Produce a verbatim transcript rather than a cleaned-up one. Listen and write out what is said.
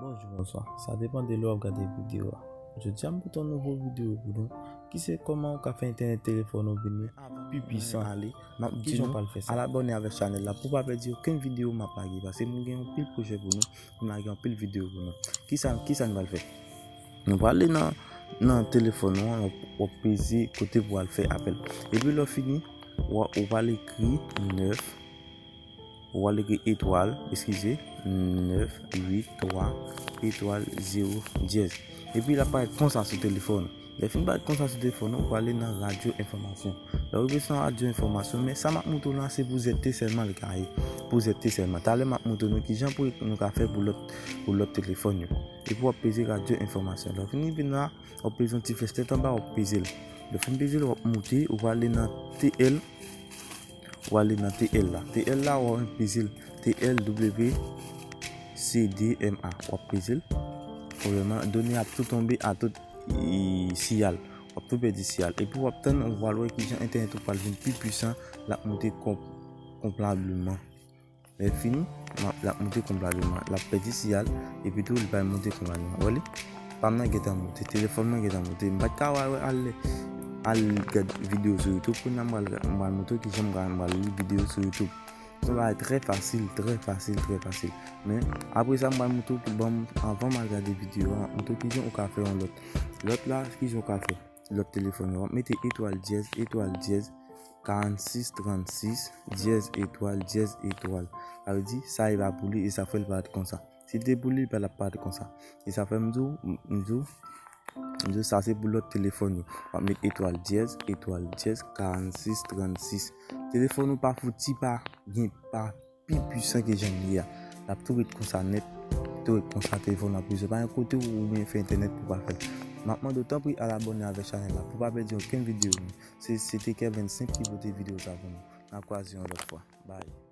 Bonjou, bonswa. Sa depann de lè w ap gade videyo a. Jodi a, m pote yon nouvo videyo pou nou, ki se kòman ou ka fè entènèt telefòn ou vini pi pwisan. Ale, m ap di nou, al abòne avèk chanèl la pou w pa pèdi okenn videyo m ap lage, paske m gen yon pil pwojè pou nou, m lage yon pil videyo pou nou. Kisa, kisa n pral fè? Nou prale nan, nan telefòn ou an, w ap, w ap peze kote pou w al fè apèl. Epi lè w fini, w a, ou pral ekri nèf, ou pral ekri etwal, eskize, nèf uit twa etwal zewo dyèz. Epi l ap parèt konsa sou telefòn ou. Lè fini parèt konsa sou telefòn ou, ou prale nan radyo enfòmasyon. Lè w rive sou radyo enfòmasyon, men sa m ap montre w la, se pou Z T sèlman li ka ye. Pou Z T sèlman. Talè m ap montre nou kijan pou nou ka fè pou lòt, pou lòt telefòn yo. Epi w ap peze radyo enfòmasyon. Lè w fini vin la, w ap peze yon ti flèch tèt anba, w ap peze l. Lè w fin peze l, w ap moute, ou prale nan T L, ou prale nan T L la. T L la, w ap peze l, T L W C D M A. W ap peze l. Premyèman, done ap tou tonbe a tout, e, siyal. W ap tou pèdi siyal. Epi w ap tann, ou pral wè kijan entènèt ou pral vin pi pwisan, l ap moute kon, konplableman. Lè fini, l ap, l ap moute konplableman. L ap pèdi siyal, epi tou, li pral moute konplableman. Ou wè li? Pa m nan gentan moute, telefòn mwen gentan moute. M pa t ka al, al, al gad videyo sou YouTube. Kounye a, m pral, m pral montre w kijan m pral, m pral li videyo sou YouTube. Se yon bagay trè fasil, trè fasil, trè fasil. Men, apre sa, m pral montre w ki, bon, anvan m al gade videyo a, m ap montre w kijan ou ka fè yon lòt. Lòt la, kijan ou ka fè? Lòt telefòn yo. W ap mete etwal dyèz, etwal dyèz, karannsis trannsis, dyèz etwal, dyèz etwal. Sa vle di, sa e pa pou li, e sa fè l parèt konsa. Si te pou li, li pa t ap parèt konsa. E sa fè m di w, m di w, m di w, sa se pou lòt telefòn yo. W ap met etwal dyèz, etwal dyèz, karannsis trannsis. Telefòn ou pa fouti pa gen pa pi pwisan ke jan l ye a. L ap tou ret konsa nèt, tou ret konsa telefòn w ap bezwen. Pa gen kote ou oubyen fè entènèt pou w pa fè l. M ap mande w tanpri al abòne avèk chanèl la pou w pa pèdi okenn videyo nou. Se, se te Kevin Simple ki pote videyo sa pou nou. N a kwaze yon lòt fwa. Bye.